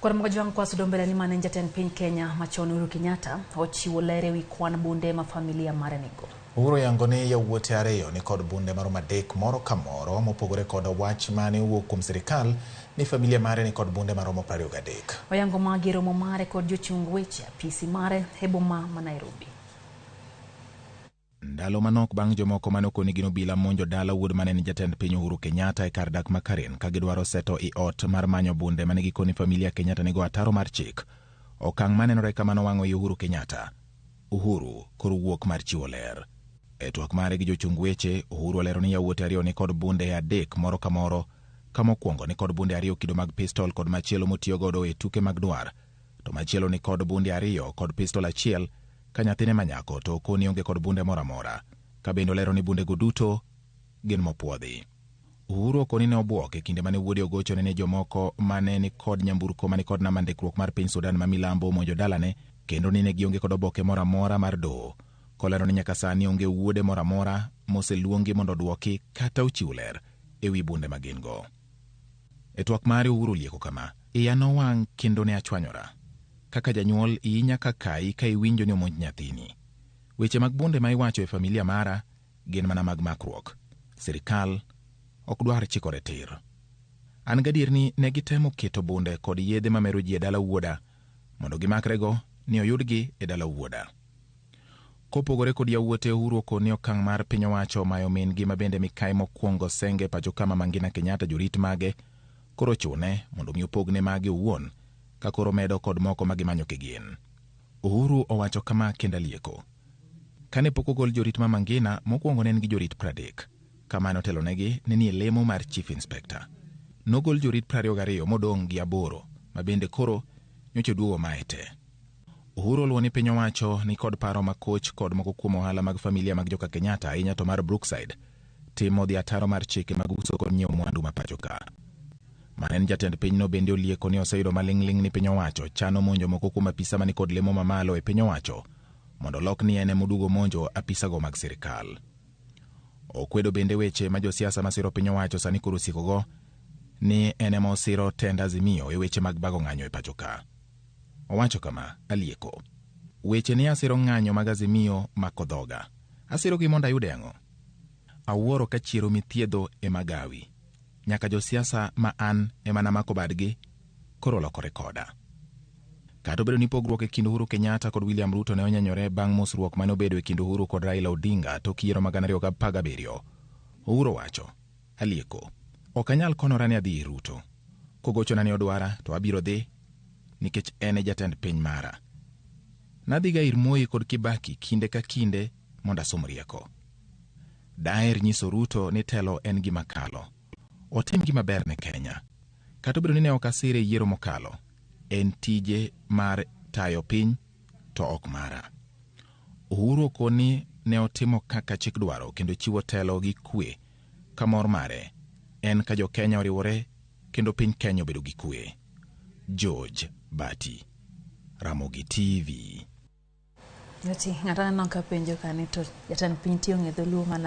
Kwan Mojwang' kwa sudo mbele ni mane jatend piny Kenya machon Uhuru Kenyatta ochiwo ler ewi kwan bunde ma familia mare nigo. Uhuru oyango ni yawuote ariyo ni kod bunde maromo adek moro ka moro, mopogore kod wach mane owuok kuom sirikal ni familia mare ni kod bunde maromo 23. Oyango magi e romo mare kod jochung weche apisi mare e boma ma Nairobi. Ndalo manok bang' jomoko mane okoni gin obila monjo dala wuod mane en jatend piny Uhuru Kenyatta e kar dak ma Karen ka gidwaro seto i ot mar manyo bunde mane gikoni familia Kenyatta nigo ataro mar chik. Okang' manenore kamano wang'o i Uhuru Kenyatta. Uhuru koro wuok mar chiwo ler. E twak mare gi jochung weche, Uhuru olero ni yawuote ariyo ni kod bunde adek moro ka moro, ka mokwongo ni kod bunde ariyo kido mag pistol kod machielo motiyo godo e tuke mag dwar, to machielo ni kod bunde ariyo kod pistol achiel, ka nyathine manyako to okoni onge kod bunde moro amora, ka bende olero ni bundego duto gin mopuodhi. Uhuru okoni ne obwok e kinde mane wuode ogochone ni jomoko mane ni kod nyamburko mane kod namba ndikruok mar piny Sudan ma milambo omonjo dalane, kendo ni ne gionge kod oboke moro amora mar doho, kolero ni nyaka sani onge wuode moro amora moseluongi mondo odwoki kata ochiw ler e wi bunde ma gin go. E twak mare Uhuru olieko kama: iya nowang' kendo ne achwanyora. Kaka janyuol iyi nyaka kayi ka iwinjo ni omonj nyathini. Weche mag bunde ma iwacho e familia mara gin mana mag makruok. Sirikal ok dwar chikore tir. An gadier ni ne gitemo keto bunde kod yedhe mamero ji e dala wuoda mondo gimakrego ni oyudgi e dala wuoda. Kopogore kod yawuote, Uhuru okoni okang' mar piny owacho mayo min-gi ma bende mikai mokwongo senge pacho kama Mangina Kenyatta jorit mage koro chune mondo mi opogne mage owuon ka koro medo kod moko ma gimanyo kigin. Uhuru owacho kama kendo alieko. Kane pok ogol jorit ma Mangina, mokwongo ne en gi jorit 30. Kama notelonegi ne nie lemo mar Chief Inspector. Nogol jorit 22 modong' gi 8 ma bende koro nyocha oduogo mae te. Uhuru oluwo ni piny owacho ni kod paro ma koch kod moko kuom ohala mag familia mag joka Kenyatta, ahinya to mar Brookside, timo dhi ataro mar chike mag uso kod nyiewo mwandu ma pacho ka. Mane en jatend pinyno bende olieko ni oseyudo maling'ling' ni piny owacho chano monjo moko kuom apisa mani kod lemo mamalo e piny owacho mondo olok ni en ema oduogo monjo apisago mag sirikal. Okwedo bende weche ma josiasa masiro piny owacho sani koro osiekogo ni en ema osiro tend Azimio e weche mag bago ng'anyo e pacho ka. Owacho kama, alieko. Weche ni asiro ng'anyo mag Azimio mako dhoga. Asirogi mondo ayude ang'o? Awuoro ka chiero mithiedho ema gawi. Nyaka josiasa ma an ema namako badgi koro olokore koda. Kata obedo ni pogruok e kind Uhuru Kenyatta kod William Ruto ne onyenyore bang' mosruok mane obedo e kind Uhuru kod Raila Odinga tok yiero mag 2017, Uhuru owacho, alieko, ok anyal konora ni adhi ir Ruto. Kogochona ni odwara to abiro dhi nikech en e jatend piny mara. Nadhiga ir Moi kod Kibaki kinde ka kinde mondo asom rieko. Daher nyiso Ruto ni telo en gima kalo. Otim gima ber ne Kenya. Kata obedo ni ne ok asire e yiero mokalo, en tije mar tayo piny to ok mara. Uhuru okoni ne otimo kaka chik dwaro kendo chiwo telo gi kwe ka mor mare en ka jo Kenya oriwore kendo piny Kenya obedo gi kwe. George Bati, Ramogi TV. Ati, ng'ato aneno ka penjo ka ni to jatend piny tiyo ng'e dholuo mana.